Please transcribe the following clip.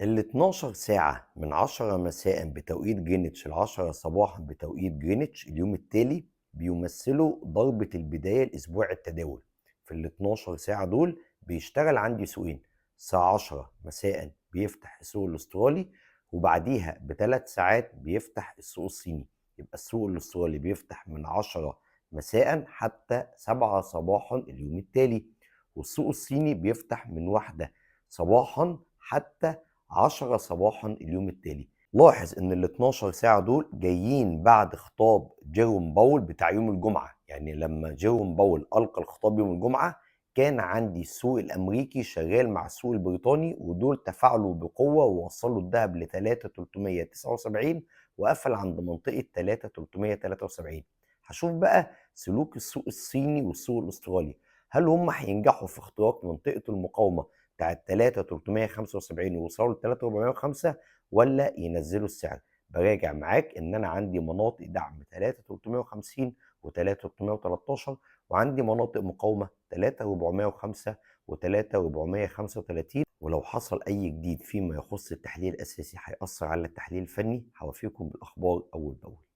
ال 12 ساعة من 10 مساء بتوقيت جرينتش ل 10 صباحا بتوقيت جرينتش اليوم التالي بيمثلوا ضربة البداية لأسبوع التداول. في ال 12 ساعة دول بيشتغل عندي سوقين، الساعة 10 مساء بيفتح السوق الأسترالي، وبعديها ب3 ساعات بيفتح السوق الصيني. يبقى السوق الأسترالي بيفتح من 10 مساء حتى 7 صباحا اليوم التالي، والسوق الصيني بيفتح من 1 صباحا حتى 10 صباحا اليوم التالي. لاحظ ان ال 12 ساعة دول جايين بعد خطاب جيروم باول بتاع يوم الجمعة. يعني لما جيروم باول ألقى الخطاب يوم الجمعة كان عندي السوق الأمريكي شغال مع السوق البريطاني، ودول تفاعلوا بقوة ووصلوا الذهب ل 3379 وقفل عند منطقة 3373. هشوف بقى سلوك السوق الصيني والسوق الأسترالي، هل هم هينجحوا في اختراق منطقة المقاومة بتاعت 3375 ويوصلوا ل 3405 ولا ينزلوا السعر؟ براجع معاك ان انا عندي مناطق دعم 3350 و 3313، وعندي مناطق مقاومة 3405 و 3435. ولو حصل اي جديد فيما يخص التحليل الاساسي هيأثر على التحليل الفني هوافيكم بالاخبار اول باول.